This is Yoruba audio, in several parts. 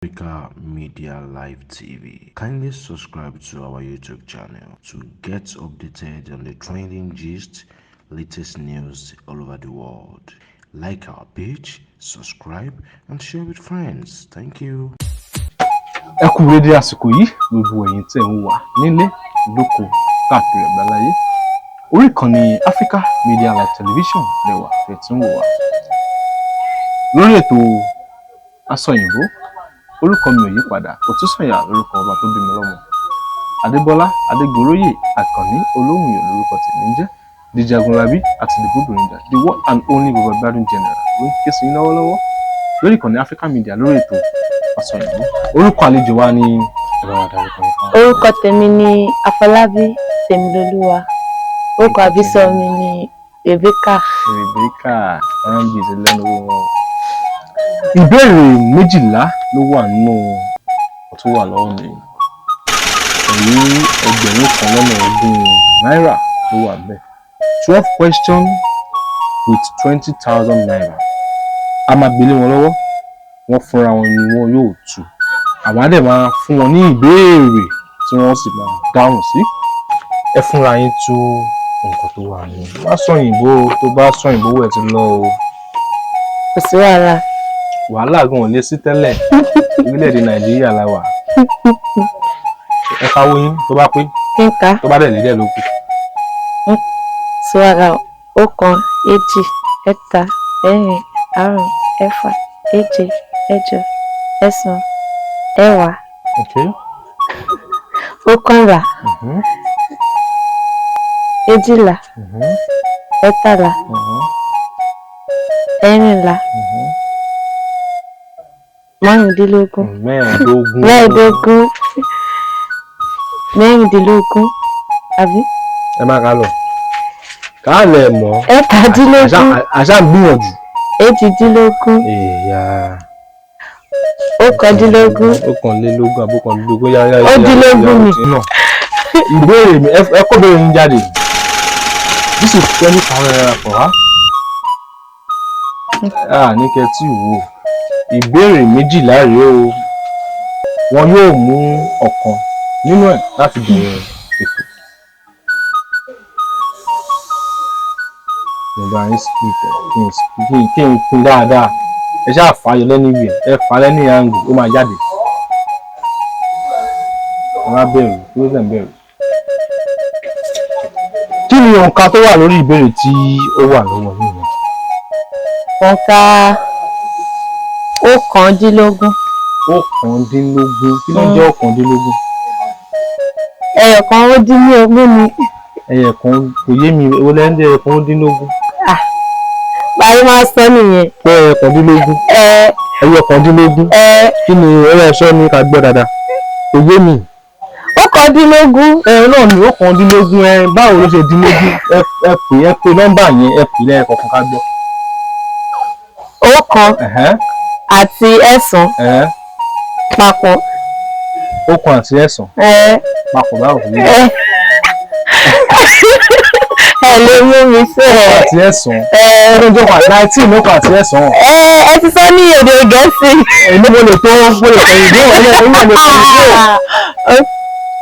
Africa Media Live TV. Kindly subscribe to our YouTube channel to get updated on the trending gist, latest news all over the world. Like our page, subscribe, and share with friends. Thank you. Ẹ kú rédí àsìkò yìí, gbogbo ẹ̀yin tẹ́ ń wà nílé lóko káàkiri àgbáláyé. Orí ìkànnì Africa Media Live Television lẹ́wà tẹ́ tí ń wò wá lórí ètò Asọ̀yìnbó. Orúkọ mi ò yí padà, Òtúsànyà lórúkọ ọba tó bí mi lọ́mọ. Adébọ́lá Adégoróyè Àkànní Olóhùnyọ̀ lórúkọ tèmi ń jẹ́. Díjagunlábí àti the Good Ranger, the one and only Baba Gbádùn General, ló ń ké sí yín lọ́wọ́lọ́wọ́ lórí ìkànnì Africa Media lórí ètò Asọ̀yìnbó. Orúkọ àlejò wa ni, ẹ bá wa dárúkọ yín fún wa. Orúkọ tèmi ni Afọlábí Tèmilolúwa. Orúkọ àbísọ mi ni Rebecca. Rebecca rambi ti lẹ́nu owó wọn o. Ìbéèrè 12 ló wà nínú tó wà lọ́wọ́ mi, pẹ̀lú 21,020 náírà ló wà bẹ́ẹ̀. 12 question with ₦20,000. A máa gbélé wọn lọ́wọ́, wọ́n fúnra wọn ni wọn yóò tú. Àwọn á dẹ̀ máa fún wọn ní ìbéèrè tí wọ́n sì máa dáhùn sí. Ẹ fúnra yín tú nǹkan tó wà nínú. Má sọ òyìnbó o, tó bá sọ òyìnbó wẹ̀ ti lọ o. Kò sí wàhálà. Wàhálà gan ò lè sí tẹ́lẹ̀, orílẹ̀-èdè Nàìjíríà la wà. Ẹ káwó yín tó bá pé. Kí n kà á? Tó bá dẹ̀ lé dẹ̀ ló kù. Sí wàhálà. Ọ̀kan, èjì, ẹ̀ta, ẹ̀rin, àrún, ẹ̀fà, èje, ẹ̀jọ, ẹ̀sán, ẹ̀wá, ọ̀kànlá, èjìlá, ẹ̀tàlá, ẹ̀rìnlá, márùndínlógún, 15. 15, 16, àbí? Ẹ má ká lọ káàlẹ̀ mọ́. Ẹ̀tàdínlógún. Àṣà ń gbìyànjú. Èjìdínlógún. Èèyà. Ọ̀kàndínlógún. Ọ̀kànlélógún àbókànlélógún, yá yá yá. Ódínlógún ni. Ìbéèrè mi, ẹ kó béèrè yín jáde. This is ₦20,000 for her. Ah, ní kẹtí wò, ìbéèrè 12 rèé o. Wọn yóò mú ọ̀kan nínú ẹ̀ láti bẹ̀rẹ̀ ètò. Yorùbá yín split ẹ, kí n pín dáadáa. Ẹ ṣáà fà á yọ lẹ́nu ìwé, ẹ fà á lẹ́nu àǹgù, ó máa jáde. Ẹ má bẹ̀rù, kí ló dẹ̀ ń bẹ̀rù? Kí ni òǹkà tó wà lórí ìbéèrè tí ó wà lọ́wọ́ yín yẹn? Òǹkà ọ̀kàndínlógún. Ọ̀kàndínlógún. Kí ló ń jẹ́ ọ̀kàndínlógún? Ẹyọ kan ó dín ní ogún ni. Ẹyẹ kan kò yé mi. Èwo lẹ́yìn ẹyẹ kan ó dín lógún? Báyìí máa sọ nìyẹn. Pé ẹyẹ kan dínlógún? Ẹ. Ẹyẹ kan dínlógún? Ẹ. Kí ni ẹyẹ ẹṣọ ní ká gbọ́ dáadáa? Kò yé mi. Ọ̀kàndínlógún. Ẹ náà ni ọ̀kàndínlógún. Ẹ báwo ló ṣe dínlógún? Ẹ pè nọ́mbà yẹn, ẹ pè lẹ́ẹ̀kọ̀ọ̀kan ká gbọ́. Ọ̀kan àti ẹ̀sán papọ̀. Ọ̀kan àti ẹ̀sán Ẹ. papọ̀ báwo? Kò yé mi. Ẹ ẹ lè mú mi sí ẹ. Ọ̀kan àti ẹ̀sán? Ẹ. Ọdún tó kà 19, ọ̀kan àti ẹ̀sán. Ẹ, ẹ ti sọ ní èdè Gẹ̀ẹ́sì. Èmi mo lè tẹ̀yìn dé ọ̀rẹ́ ẹ̀mí lè tẹ̀yìn dé.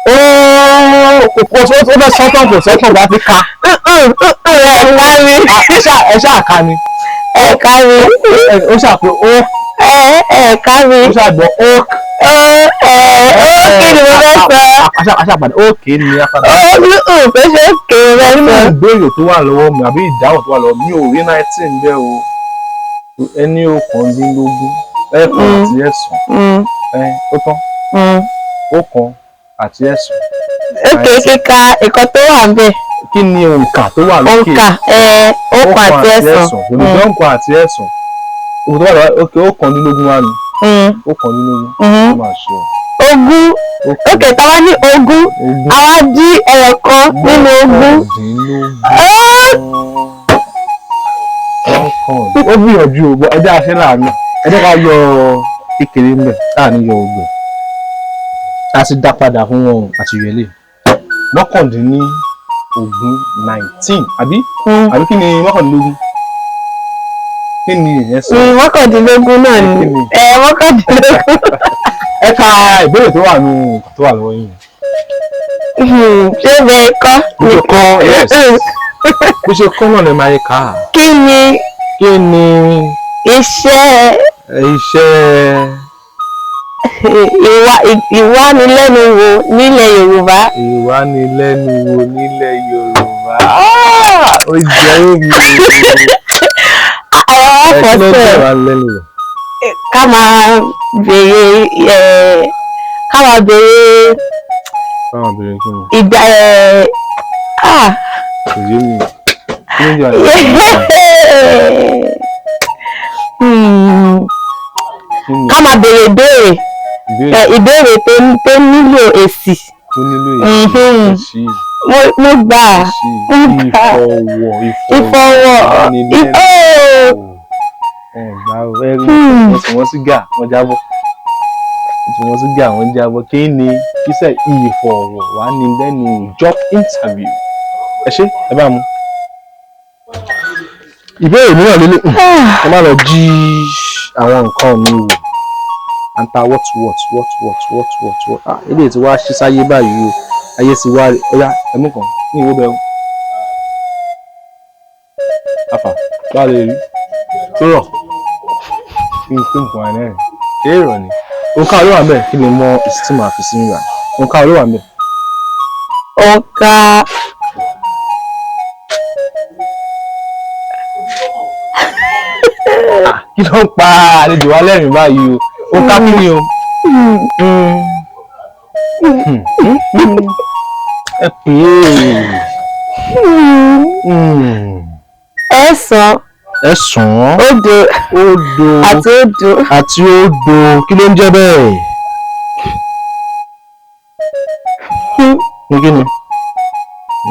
Ooo, kò tó fẹ́ sọ́tọ̀, kò sọ́tọ̀ bá ti ka. Ẹ ká mi. Ẹ ṣáà ká ni. Ẹ ká mi. Ó ṣàpè ó. Ẹ ẹ ká mi. Ó ṣàgbọ́ ó. Ẹ ẹ ó, kí ni mo fẹ́ sọ? Aṣàpàdé ókè ni apàdé. Ó ní òun fẹ́ ṣe òkè mo fẹ́ Nínú sọ. ìbéèrè tó wà lọ́wọ́ mi àbí ìdáhùn tó wà lọ́wọ́ mi, ò rí 19 bẹ́ẹ̀ o. Ẹni ọ̀kàndínlógún, ẹ̀kan àti ẹ̀sán. Ẹ ó tán. Ọ̀kan àti ẹ̀sán. Òkè kíka nǹkan tó wà ń bẹ̀. Kí ni òǹkà tó wà lókè? Òǹkà ẹ, ọ̀kan àti ẹ̀sán. Kò ní jẹ́ òǹkà àti ẹ̀sán. Òǹkà tó wà lọ́wọ́ òkè, ọ̀kàndínlógún wà ní. Ọ̀kàndínlógún. Ó máa ṣe ọ. Ogún. Òkè, táwa ní ogún, Ogún. àwa dí ẹyọ kan nínú ogún. Mọ́kàndínlógún. Ó gbìyànjú o, ẹ jẹ́ àṣẹ láàánú. Ẹ jẹ́ ká yọ kékeré ńbẹ̀, táà ní yọ ogbẹ̀. A ti dá padà fún wọn àti yọ ilé. 19, 19, àbí? Àbí kí ni mọ́kàndínlógún? Kí ni ìyẹn sọ? 19 náà ni. Kí ni? Ẹ, 19. Ka ìbéèrè tó wà nù tó wà lọ́wọ́ yín. Ṣé bẹ́ẹ̀ kọ́? Bó ṣe kọ́, yes. Bó ṣe kọ́ náà lè máa yẹ ká. Kí ni Kí ni iṣẹ́ iṣẹ́ ìwánilẹ́nuwò nílẹ̀ Yorùbá? Ìwánilẹ́nuwò nílẹ̀ Yorùbá? Ó jẹ́ èmi. Àwọn Ẹ kí ló jẹ́ ọ̀fọ̀sẹ̀ ìwánilẹ́nuwò? ká máa béèrè ká máa béèrè Báwọn obìnrin kí ni? ìgbà Kò yé mi. Kí ló ń jẹ́ ìwánilẹ́nuwò? Kí ni Ká máa béèrè ìbéèrè ìbéèrè ìbéèrè tó nílò èsì. Tó nílò èsì? Mo gbà á. Èsì Mo gbà á. ìfọwọ́. Ìfọwọ́. Ìwánilẹ́nuwò. Wọn gbà ó ẹrú. Wọ́n sì wọ́n sí gà, wọ́n jábọ́. Wọ́n sì wọ́n sí gà, wọ́n jábọ́. Kí ni iṣẹ́ ìfọ̀rọ̀wánilẹ́nuwò? Job interview. Ẹ ṣé, ẹ bá mu. Ìbéèrè mìíràn lélẹ̀. Ẹ má lọ jí àwọn nǹkan mi wò. Anta what what what what what what what. Ah, eléyìí ti wá ṣí sáyé báyìí o. Ayé ti wá ọyá ẹmú kan ní ìwé bẹ́ẹ̀ o. Afa báwo lè rí tó rọ̀ kí n pín nǹkan ẹ̀rìn ṣé èrò ni? Òǹkà ló wà ń bẹ̀ kí ni mọ èsì tí màá fi sí nígbà? Òǹkà ló wà ń bẹ̀. Òǹkà Kí ló ń pa àlejò wa lẹ́rìn báyìí o? Òǹkà kí ni o? Ẹ pè é. Ẹ̀sán, Ẹ̀sán, òdo, òdo, àti òdo. Àti òdo. Kí ló ń jẹ́ bẹ́ẹ̀? Ní kí ni?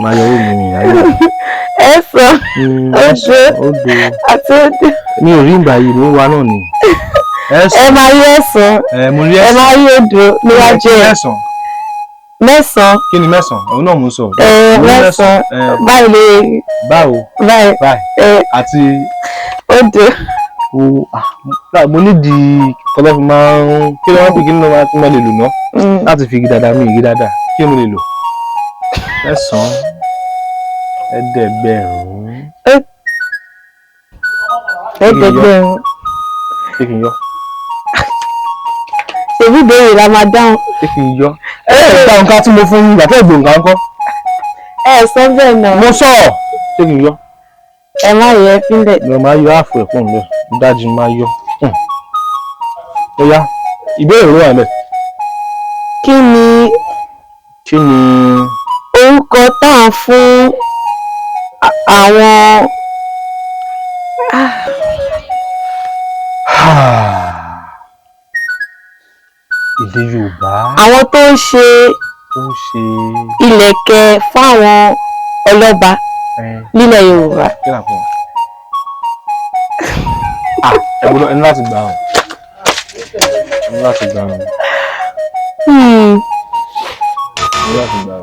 Máa yọ owó mi ní ayé. Ẹ̀sán, òdo, Òdo. àti òdo. Mi ò rí ìgbà yìí, ló ń wa náà ni. Ẹ Ẹ̀sán. máa rí ẹ̀sán, Ẹ mo rí ẹ ẹ̀sán. máa rí òdo níwájú ẹ̀. Mẹ́sàn. Mẹ́sàn-án. Kí ni mẹ́sàn? Òun náà mò ń sọ. Ẹ Mo rí. Mẹ́sàn-án. Ẹ Báyìí lè báwo? Báyìí. Báyìí. Ẹ Àti òdo. O ah, mo nídìí kọlọ́fin máa ń kí ló máa ń pè, kí ló máa ń lè lò ná láti fi igi dáadáa mú igi dáadáa. Kí mo lè lò? Mẹ́sàn-án, ẹ̀ẹ́dẹ̀gbẹ̀rún. Ẹ̀ẹ́dẹ̀gbẹ̀rún. Ṣé kí n yọ? Ṣèbí ìbéèrè la máa dáhùn. Ṣé kí n yọ? Ẹ ẹ gba nǹkan tí mo fún yín, gbàtẹ́ ìgbò nǹkan kọ́. Ẹ sọ bẹ́ẹ̀ náà. Mo sọ. Ṣé kí n yọ? Ẹ má yẹ fílẹ̀. Mi ò máa yọ àfọ̀ ẹ̀pọ̀ ńlẹ̀ dájú máa yọ. Ó yá, ìbéèrè ló wà lẹ̀. Kí ni Kí ni orúkọ tá à ń fún àwọn Èdè Yorùbá àwọn tó ń ṣe tó ń ṣe ìlẹ̀kẹ̀ fáwọn ọlọ́ba ẹ nílẹ̀ Yorùbá? Kí là fún ọ? Ah, ẹ gbọ́dọ̀, ẹ ní láti gbà ọ, ẹ ní láti gbà ọ. Ẹ ní láti gbà ọ.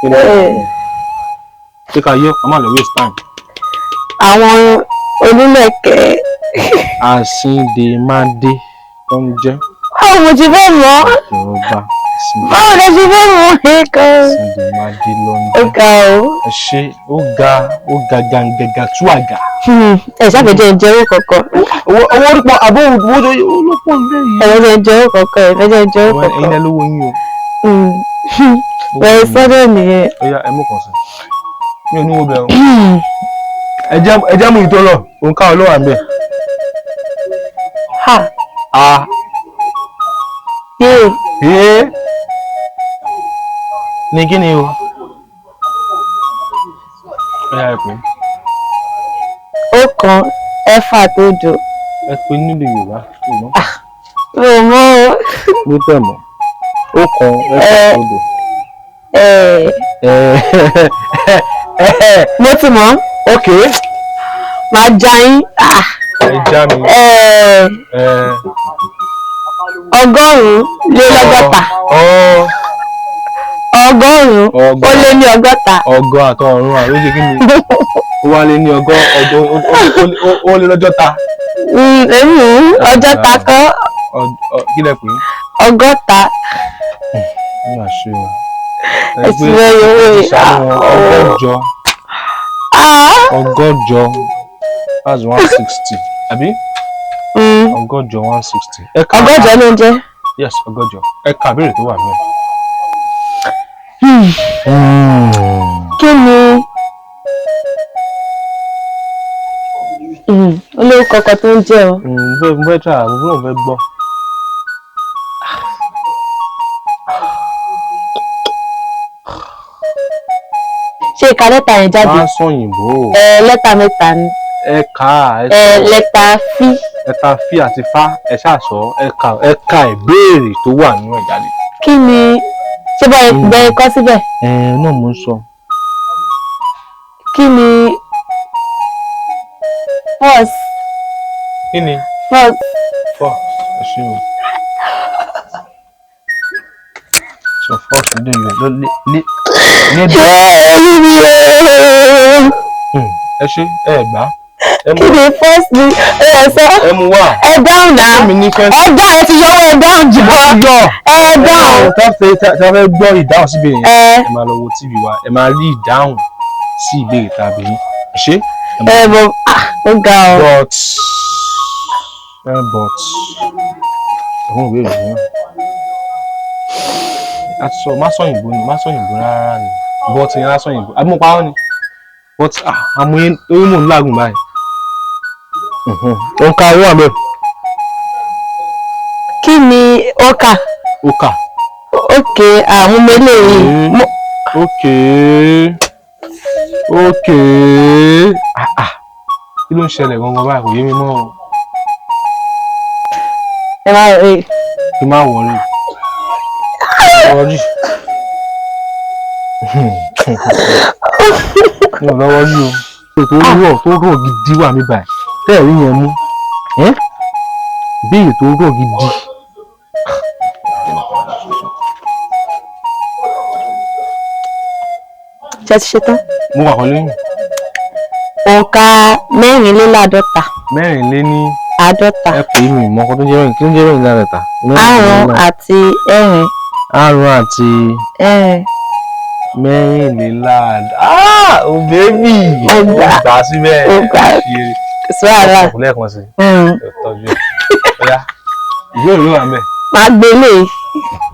Kí ni ṣé ká yọ? Ká má lè waste time. Àwọn onílẹ̀kẹ̀. Àsìndèmádé tó ń jẹ́ Báwo mo ti fẹ́ mọ̀? Yorùbá. Báwo lẹ ṣe fẹ́ mọ̀ ẹ́ kan? Àsìndèmádé ló ń Ó jẹ́. ga o. Ẹ ṣe, ó ga, ó ga gàǹgàgà tú àgà. Ẹ ṣàfẹ́jẹ́ ìjẹ́wọ́ kankan. Owó owó orí pọ̀ àbó owó tó ló pọ̀ nílẹ̀ yìí. Ẹ fẹ́ jẹ́wọ́ kankan, ẹ fẹ́ jẹ́wọ́ Ẹ̀yin kankan. lẹ lówó yín o. Bẹ́ẹ̀ sọ́dọ̀ nìyẹn. Ó yá, ẹ mú kàn sí. Mi ò ní wo bẹ́ẹ̀ o. Ẹ jẹ́ mú ìtọ́ lọ, òǹkà ló wà níbẹ̀. Ha. A Yé. E ní kí ni o? Ó yá, ẹ pè é. Ọ̀kan, ẹ̀fà tó dò. Ẹ pè nílùú Yorùbá. Ṣùgbọ́n Mi ò mọ̀ o. ní tẹ̀ mọ́. Ó kan ẹ̀fà tó dò. Ẹ mo ti mọ̀. Ok. Màá já yín. Ah, Ẹ já mi. Ẹ 160. Ọ 160. Ọgọ́ àtọ ọ̀run àrùn ṣe kí ni? Ó wá lé ní ọgọ́ ọgọ́ ó lé lọ́jọ́ ta. Èmi ọjọ́ ta kọ́. Kí lẹ pè é? 60. Ní àṣẹ o. Ẹ ti fẹ́ yọ owó yìí. Ìṣàánú wọn, 180. Ah! 180, that's 160, àbí? Mm. 180, 160. Ẹ ka. 180 ló ń jẹ́. Yes, 180. Ẹ ka ìbéèrè tó wà níbẹ̀. Kí ni olórúkọ kan tó ń jẹ́ o? Mo fẹ́ try, mo fẹ́ gbọ́. Ṣé ìka lẹ́tà yẹn jáde? Má sọ òyìnbó. Ẹ lẹ́tà mẹ́ta ni. Ẹ kà á, ẹ Ẹ sọ. lẹ́tà fí. Ẹ ka fí àti fá, ẹ ṣáà sọ, ẹ ka ìbéèrè tó wà nínú ẹ̀ jáde. Kí ni ṣé bọ́ bẹ́ẹ̀ kọ́ síbẹ̀? Ẹ náà mo ń sọ. Kí ni force? Kí ni? Force. Fọ́ ẹ ṣe o. Sọ fọ́ọ̀sì lè yọ lé lé lé. Ṣé èyí ni o? Ẹ ṣe, ẹ gbà. Ẹ mú Kí ni force ni? Ẹ yẹ sọ. Ẹ mú wá. Ẹ dáhùn náà. Èmi ní fẹ́. Ẹ dáhùn, ẹ ti yọwọ́, ẹ dáhùn jù. Yọ. Ẹ dáhùn. Tá a fẹ́ gbọ́ ìdáhùn síbi yẹn. Ẹ Ẹ máa lọ wo TV wa, ẹ máa rí ìdáhùn sí ìbéèrè tàbí ẹ ṣe. Ẹ bọ, ah, ó ga ọ. But ẹ but ẹ̀wọ̀n ìbéèrè mìíràn. A ti sọ má sọ òyìnbó ni, má sọ òyìnbó rárá ni, but ìyẹn á sọ òyìnbó àbí mo pa ọ́ ni, but ah, àmọ́ yẹn torí mò ń làágùn báyìí. Òǹkà owó àmì. Kí ni ó kà? Ó kà. Ókè, àwọn ọmọ eléyìí. Ok, ah ah, kí ló ń ṣẹlẹ̀ gangan báyìí? Kò yé mi mọ́ o. Ẹ má rí. Kí n má worry, worry, mi ò lọ́wọ́ rí o. Tó rọ̀ gidi wà mí báyìí tẹ́ ẹ̀ rí yẹn mú ẹ́, ìbéèrè tó rọ̀ gidi. Ṣe ti ṣe tán? Mo wà pẹ̀lú yín. Òǹkà 54. Mẹ́rin lé ní 50. Ẹ pè é, mi mọ́ ọkọ tó ń jẹ́ mẹ́rin. Kí ló ń jẹ́ 54? Àrún àti ẹ̀rin. Àrún àti ẹ̀rin. 54. Ah, oh baby. Ó gbà. Ó gbà síbẹ̀. Ó gbà. Ṣe Sí wàhálà. ọkùnrin lẹ́ẹ̀kan sí ẹ tọ́jú ẹ̀. Ó yá, ìbéèrè ló wà mẹ́. Máa gbé lè.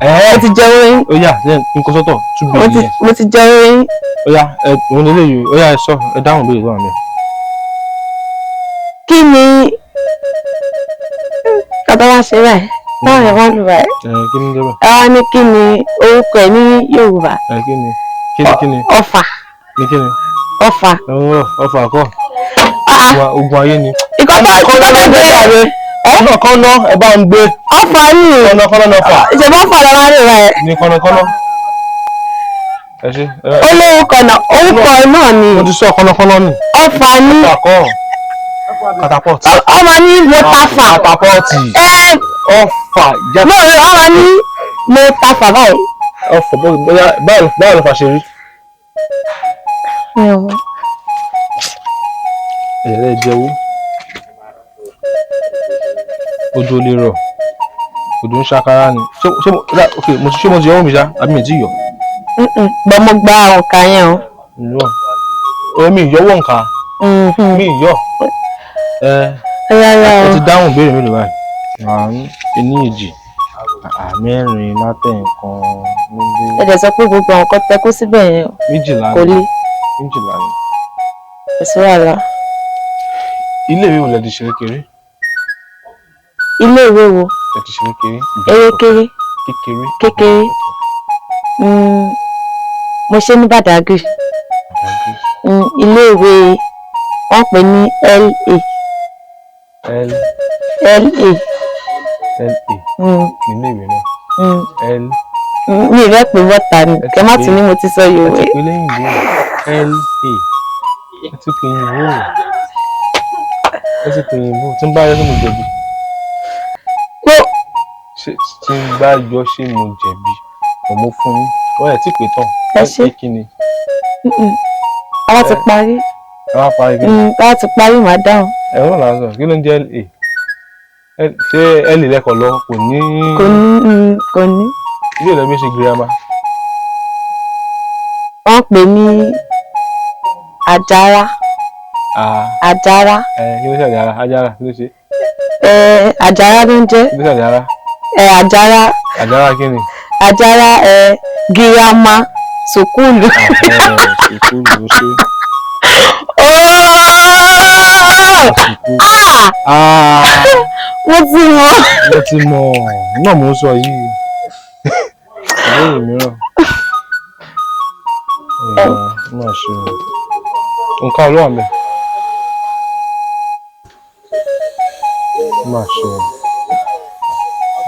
Ẹ Mo ti jẹ orin. Ó yá, ṣe n kó sọ́tọ̀ tún Mo bèèrè ti yẹn. Mo ti jẹ orin. Ó yá, ẹ òun lè léyìí. Ó yá, ẹ sọ, ẹ dáhùn ìbéèrè tó wà mẹ́. Kí ni tọ́tọ́ wá ṣe báyìí? Báwo ni wọ́n lù báyìí? Ẹ kí ni jẹ́ bẹ́ẹ̀? Ẹ wá ní kí ni orúkọ ẹ̀ ní Yorùbá? Ẹ kí ni kí ni kí ni? Ọfà. Ní kí ni? Ọfà. Ọ̀rọ̀ ọfà kọ́. Ah, ah, Ogun ayé ni. Ìkọ́ tó ìkọ́ tó bẹ̀rẹ̀. Kọ́nà kọ́nà, ẹ bá ń gbé. Ọfà ni. Kọ́nà kọ́nà náà fà. Ìṣèbọ̀ ọfà lọ́wọ́ máa ń lò báyìí. Ní kọ́nà kọ́nà. Ẹ ṣe ẹ. Ó lórúkọ náà, orúkọ náà ni. Mo ti sọ, kọ́nà kọ́nà ni. Ọfà ni. Ọfà kọ́, catapult. Ọmọ ní mo tafà. Catapult. Ẹ Ọfà já. Mo ọmọ ní mo tafà báyìí. Ọfà bóyá, báwo ló fà ṣe rí? Mi ò mọ̀. Ẹ̀rẹ́ jẹ́wọ́. Ojú lè rọ̀. Òjò ń ṣàkárá ni. Ṣé mo ok, mo ṣé mo ti yọwọ́ mi ṣá àbí mi ti yọ? Mm-mm. Gbọ́, mo gba òǹkà yẹn o. Ìyọ̀. Omi ìyọwọ́ nǹkan. Mi ìyọ̀. Ẹ Rárá ẹ o. ti dáhùn ìbéèrè mélòó báyìí? Àrùn ení, èjì, mẹ́rin látẹ̀ nǹkan nílé. Ẹ dẹ̀ sọ pé gbogbo àwọn kan tẹ kó síbẹ̀ yẹn 12 kò ni. le. 12 ni. Kò sí wàhálà. Ilé ìwé wo lẹ ti ṣe kékeré? Ilé ìwé wo? Lẹ ti ṣe kékeré. Erékéré. Kékeré. Kékeré. Mo ṣe ní Badagry. Ilé ìwé wọ́n pè ní LA. L LA. L A nílé ìwé náà. L Mi ì fẹ́ pè bọ́ta ni. Ẹ ti Kẹ má tún ní mo ti sọ ẹ Yorùbá. ti pè lẹ́yìn ìbò L A, ẹ ti pè yìnbó, ẹ ti pè yìnbó. Tí ń bá yọ, ṣé mo jẹ̀bi? Ṣé tí ń bá yọ, ṣé mo jẹ̀bi? Kò mú fún yín, wọ́n ẹ̀ tí pè tán. Ẹ ṣé. Ẹ kí ni? Àwa ti parí. Ẹ wá parí kí ni? Àwa ti parí, màá dáhùn. Ẹ̀rọ làásọ̀, kí ló ń jẹ́ LA? Ṣé ẹ lè lẹ́kọ̀ọ́ lọ kò ní? Kò ní, kò ní. Ilé ìlọ bí ṣe girama. Wọ́n pè ní Àjàrà. Ah, Àjàrà. Ẹ kí ló ṣe Àjàrà? Àjàrà kí ló ṣe? Ẹ Àjàrà ló ń jẹ́. Kí ló ṣe Àjàrà? Ẹ Àjàrà. Àjàrà kí ni? Àjàrà ẹ girama sùkúlù. Sùkúlù ló ṣe. Ooo! Sùkúlù. Ah! Ah, Mo ti mọ̀. mo ti mọ̀ náà, mò ń sọ yìí. Ìbéèrè mìíràn. Ìyá má ṣe o. Nǹkan olówó mi. Má ṣe o.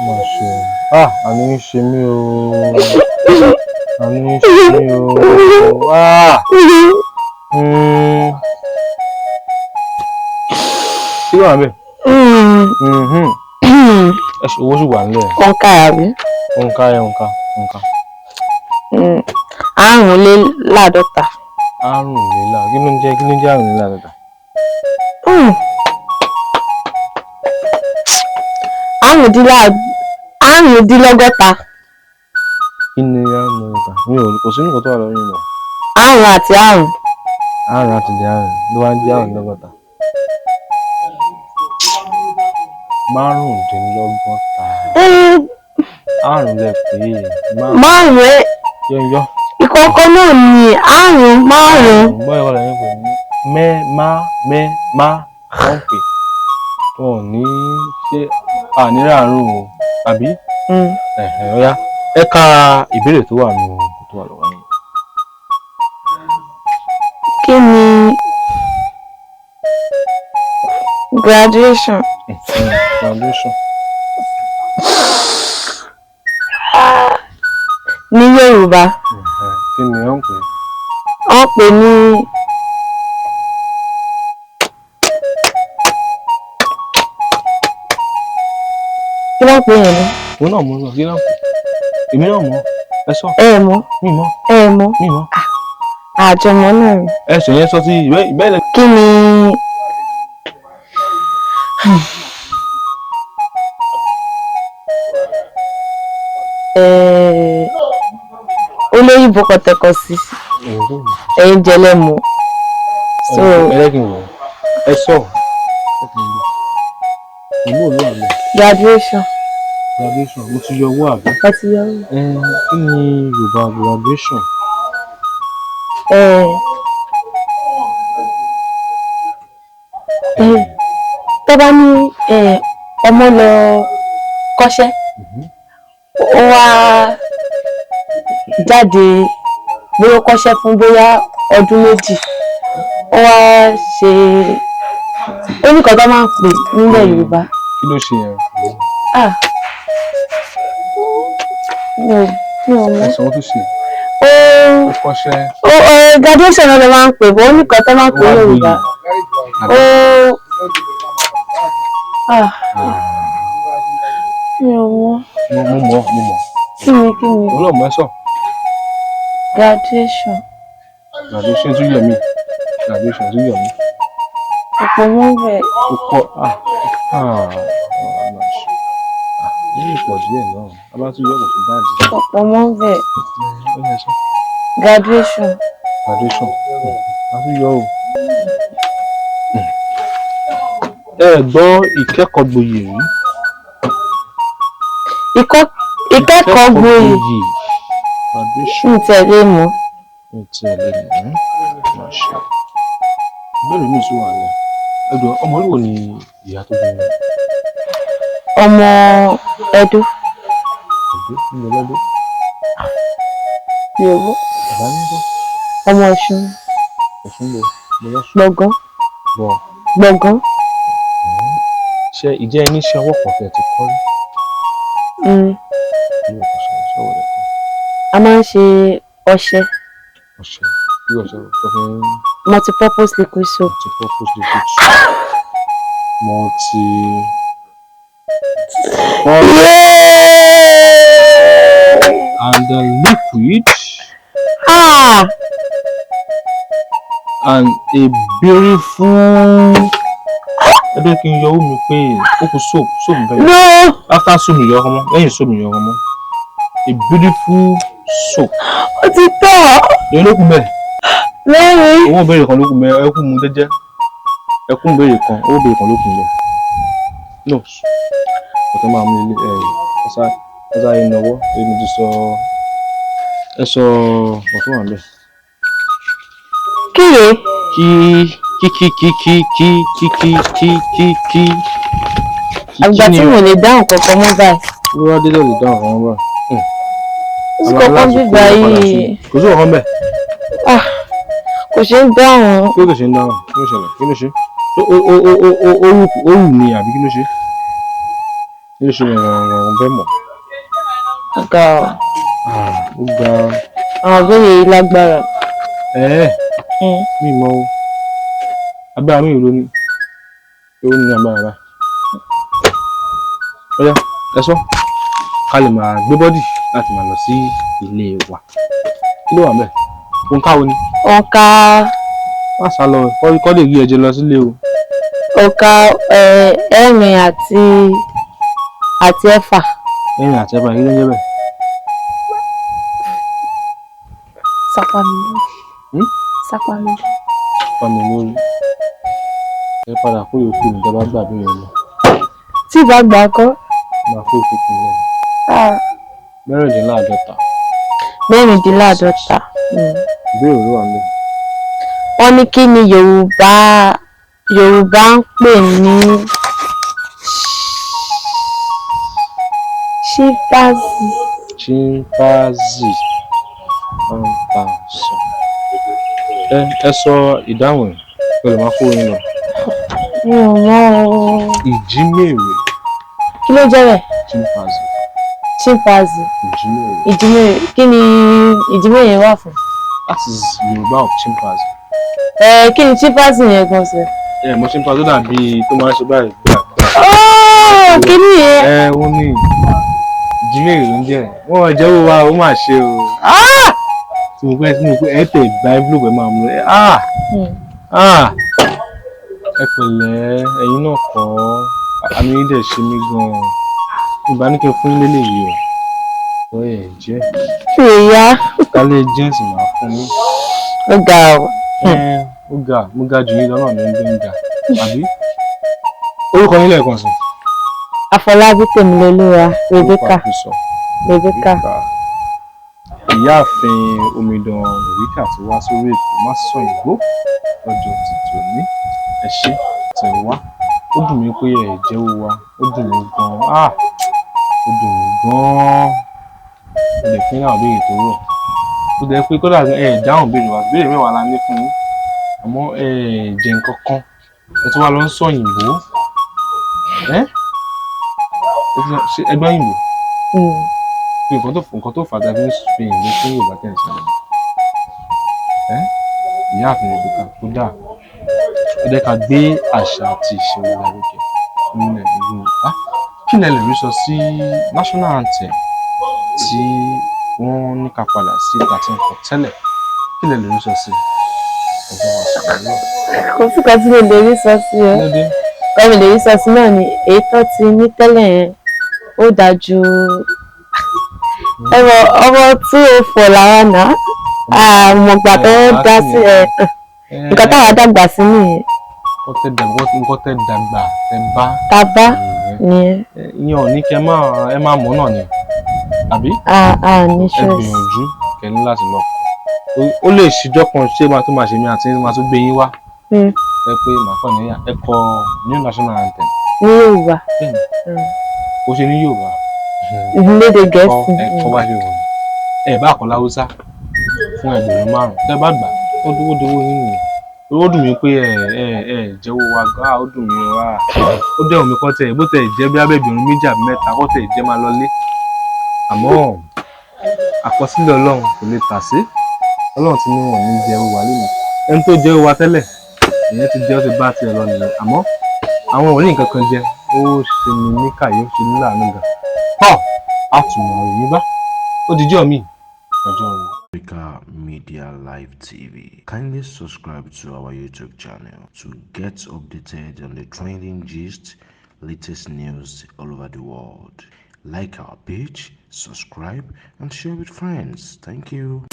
Má ṣe o. Ah, àánú ń ṣe mí o. Àánú ń ṣe mí o. Ah! Kí ló wà níbẹ̀? Ẹ ṣe owó sì wà nílẹ̀. Òǹkà àbí? Òǹkà ẹ̀, òǹkà òǹkà. 51. Àrùnlélà, kí ló ń jẹ́, kí ló ń jẹ́ àrùnléláàdọ́ta? 65. Kí ni àrùnlélọ́gọ́ta? Mi ò kò sí nǹkan tó wà lórí mi mọ́. Àrún àti àrún. Àrùn àti di àrùn ló wá ń jẹ́ àrùnlélọ́gọ́ta. 75. Àrùn lẹ pé márùn. Márùn ẹ. Yọ yọ. Ìkọ̀ọ̀kan náà ni àrún márùn. Bọ́ ẹ̀kọ́ lẹ́yìn pé ní mẹ́ má mẹ́ má wọ́n pè wọn ò ní ṣe ànírà àrùn o àbí? Ẹ̀hẹ̀, ọ̀yá, ẹ ka ìbéèrè tó wà nù tó wà lọ́wọ́ yín. Kí ni graduation? Graduation. Ní Yorùbá? Ẹ̀hẹ̀, kí ni wọ́n ń pè é? Wọ́n pè ní kí ló ń pè yẹn ní? Òun náà mọ̀ ọ́, kí ló ń pè é? Èmi náà mọ̀, ẹ sọ. Ẹ mọ̀. Mi mọ̀. Ẹ mọ̀. Mi mọ̀. Àjọmọ̀ náà ni. Ẹ sọ yẹn, sọ sí ìwé ìbéèrè. Kí ni olóyìnbó kan tẹkọ sí ẹ̀yin jẹlẹmọ so. Ẹ jẹ́ kí n wò ó, ẹ sọ, ẹ kí n gbọ́ ìlú òun wà lẹ. Graduation. Graduation, mo ti yọ owó àbí? Ẹ ti yọ. Ẹ kí ni Yorùbá graduation? Ẹ ẹ tó bá ní ọmọ lọ kọ́ṣẹ́, ó wá jáde, bóyá ó kọ́ṣẹ́ fún bóyá ọdún 2, ó wá ṣe, ó ní nǹkan tó máa ń pè nílẹ̀ Yorùbá. Kí ló ṣe yẹn? Ah, mi ò mọ̀. Ẹ sọ wọ́n tó ṣe. Ó Ó kọ́ṣẹ́. Ó graduation náà ló máa ń pè bó, ó ní nǹkan tó máa ń pè ní Yorùbá. Ó ah, mi ò mọ̀. Mo mọ̀, mo mọ̀. Kí ni, kí ni? Òun náà mọ̀, ẹ sọ. Graduation. Graduation tún yọ mí, graduation tún yọ mí. Ọ̀pọ̀ mọ́ bẹ́ẹ̀. Ó pọ̀, ah ah ah, ní ìpọ̀ díẹ̀ náà a bá tún yọ kò tún báàdì. Ọ̀pọ̀ mọ́ bẹ́ẹ̀. Ó yẹ sọ. Graduation. Graduation, a tún yọ o. Ẹ gbọ́ ìkẹ́kọ̀ọ́ gboyè rí? Ìkẹ́kọ̀ọ́ gboyè. Graduation. Ń tẹ̀lé mọ́. Ní tí ẹ lè mọ̀ ẹ́ máa ṣe. Ìbéèrè mi tún wà lẹ̀. Ẹ jọ̀ọ́, ọmọ orí wo ni ìyá tó bí mi? Ọmọ Ẹdó. Ẹdó níbo lẹ́dó? Yorùbá. Bàbá ní kọ́? Ọmọ Ọ̀ṣun. Ọ̀ṣun bo mo lọ́sùn? Gbọ̀ngàn. Bọ̀. Gbọ̀ngàn. Ṣé ìjẹ́ ẹ níṣẹ́ ọwọ́ kan tẹ̀ ti kọ́ rí? Mm. Bí ọkọ̀ ṣe iṣẹ́ ọwọ́ rẹ̀ kọ́? A máa ń ṣe ọṣẹ. Ọṣẹ, bí ọṣẹ tó fi ń Multipurpose liquid soap. Multipurpose liquid soap. Multi and the liquid Ah! and a beautiful. Ẹ Ẹ jẹ́ kí n yọ owó mi pé ó kù soap, soap bẹ́ẹ̀. No. After soap yọ ọkọ mọ́, lẹ́yìn soap yọ ọkọ mọ́. A beautiful soap. Ó ti tọ̀. Èyí ló kù bẹ́ẹ̀. Mẹ́rin. Owó ìbéèrè kan ló kù bẹ́ẹ̀. Ẹ kú mu jẹ́jẹ́. Ẹ kú ìbéèrè kan, owó ìbéèrè kan ló kù bẹ́ẹ̀. No. Ọ̀tọ̀ máa mú ilé ẹ̀ ọ̀sá ọ̀sá ìnáwó èmi ti sọ ẹ sọ ọ̀tún wà bẹ́ẹ̀. Kí rèé? Kí kí kí kí kí kí kí kí kí kí kí. Àgbà tí mo lè dáhùn kankan mọ́ báyìí. Ló wá délé lè dáhùn àwọn bá. Ó sì kọ́kọ́ bíbá yìí. Kò sí ọ̀kan bẹ́ẹ̀. Ah, kò ṣeé dáhùn. Kí ló ṣe ń dáhùn? Kí ló ṣẹlẹ̀? Kí ló ṣe? Ó ó ó ó ó ó wù, ó wù ní àbí kí ló ṣe? Kí ló ṣe gbọ̀ngàn fẹ́ mọ̀? Ọ̀gá ọ̀. Ah, ó ga. Àwọn ìbéèrè yìí lágbára. Ẹ̀ẹ́ mi mọ o. Agbára mi ò ló ní. Ó ní agbára báyìí. Ó yá, ẹ sọ. Ká lè máa gbé body láti máa lọ sí ilé wa. Kí ló wà ńbẹ̀? Òǹkà wo ni? Òǹkà. Má sá lọ, kọ́ lè rí ẹ̀jẹ̀ lọ sílé o. Òǹkà ẹ̀rin àti ẹ̀fà. Ẹ̀rin àti ẹ̀fà, kí ló ń jẹ́ bẹ́ẹ̀? Sápá mi lórí. Hmm? Sápá mi lórí. Sápá mi lórí. Ẹ padà kó yòókù ní tẹ́ bá gbà bí yẹn lọ. Tí ìbá gbà kọ́. Máa kó yòókù nílẹ̀. Ah. 46. 46. Ìbéèrè ló wà níbẹ̀. Wọ́n ní kí ni Yorùbá ń pè ní ṣípáàsì. Chimpanzee 1000. Ẹ sọ ìdáhùn ẹ̀ pẹ̀lú máa kó yín lọ. Mi ò mọ̀ o. Ìjímèrè. Kí ló jẹ́ bẹ́ẹ̀? Chimpanzee. Chimpanzee. Ìjímèrè. Ìjímèrè. Kí ni ìjímèrè yẹn wà fún? That is Yorùbá of chimpanzee. Ẹ kí ni chimpanzee yẹn gan sẹ? Ẹ mọ̀ chimpanzee dàbí tó máa ń ṣe báyìí gbà gbà. Óò, kí ni yẹn? Ẹ ó ní ìjímèrè ló ń jẹ́. Wọ́n jẹ́wọ́ wa, ó mà ṣe o. Tí mo pẹ́ ẹ tẹ̀ gba envelope ẹ máa mú ẹ. Ẹ pẹ̀lẹ́, ẹ̀yin náà kọ́ àmì yín dẹ̀ ṣe mí gan-an. Ìbá ní kí n fún yín lélẹ́yìí o. Ó yẹ jẹ́. Ìyá. Kálẹ̀ jẹ́ǹsì máa fún yín. Ó ga o. Ẹ ó ga, mo ga jù yín lọ náà ní ń ga. Àbí? Orúkọ yín lẹ́ẹ̀kan sí. Afọlábí Tèmilolúwa Rebecca. Rebecca. Ìyáàfin omidan Rebecca ti wá sórí ètò Má Sọ Ìgbó lọ́jọ́ ti tòní. Ẹ ṣé tẹ́ wá. Ó dùn mí pé ẹ jẹ́wọ́ wa. Ó dùn mí gan-an. Ah! Ó dùn mí gan-an. Mo lè fún yín láwọn ìbéèrè tó rọ̀. Ó jẹ́ pé kódà ẹ dáhùn ìbéèrè wa. Ìbéèrè mẹ́wàá la ní fún yín. Àmọ́ ẹ jẹ nǹkan kan. Ẹ tún wá lọ ń sọ òyìnbó. Ẹ́ ṣe ẹgbẹ́ òyìnbó. Nǹkan tó fà á tàbí fi òyìnbó fún Yorùbá tẹ̀ ń sọ. Ẹ́ Ìyáàfin Rebecca kódà ẹ jẹ́ ká gbé àṣà àti ìṣe wa lárugẹ nílẹ̀ Yorùbá. Kí lẹ lè rí sọ sí national anthem tí wọ́n ní ká padà sí ìgbà tí ń kọ tẹ́lẹ̀? Kí lẹ lè rí sọ sí? Ẹ bá wa sọ̀rọ̀ náà. Kò sí kan tí mo lè rí sọ sí o. Kí ló dé? Kan mo lè rí sọ sí náà ni èyí tó ti ní tẹ́lẹ̀ yẹn ó dáa ju ẹmọ ọmọ 204 làwa náà àmọ̀gbà tó dá sí ẹ nǹkan táwa dàgbà sí nìyẹn. Nǹkan tẹ́ dàgbà tẹ́ bá. Tá bá nìyẹn. Ìyẹn ò ní kí ẹ máa mọ̀ náà ni àbí? A ní Ẹ choice. gbìyànjú kẹ́ ní láti lọ kọ́. Ó lè ṣíjọ́ kan ṣé máa tún máa ṣe mí àti máa tún gbé yín wá. Ẹ pé màá kàn níyà ẹ kọ new national anthem. Ní Yorùbá. Bẹ́ẹ̀ni. Ó ṣe ní Yorùbá. Lédè Gẹ̀ẹ́sì. Ẹ kọ́ bá ṣe wọ̀nyí. Ẹ bá kọ́ láwùsá fún ẹgbẹ̀rún 5. Tẹ́ bá gbà ó dúró dúró yín nìyẹn. Ó dùn mí pé ẹ ẹ jẹ́wọ́ wa gan. Ó dùn mí wá. Ó dẹ̀ omi kọ́ tẹ̀ bó tẹ̀ jẹ́ bí abẹ́bìnrin 2 àbí 3 kọ́ tẹ̀ jẹ́ máa lọlé. Àmọ́ àkọsílẹ̀ Ọlọ́run kò lè tà sí. Ọlọ́run ti ní wọn ní jẹ́wọ́ wa lónìí. Ẹni tó jẹ́wọ́ wa tẹ́lẹ̀ ìyẹn ti jẹ́ ó ti bá tiẹ̀ lọ nìyẹn. Àmọ́ àwọn ò ní nǹkan kan jẹ. Ó ṣe mí ní kàyéfì, ṣe ní láàánú gan. Tọ́ àtùmọ̀ òyìnbá. Ó dijọ́ mi. Ọjọ́ rẹ̀. Africa Media Live TV. Kindly subscribe to our YouTube channel to get updated on the trending gist, latest news all over the world. Like our page, subscribe, and share with friends. Thank you.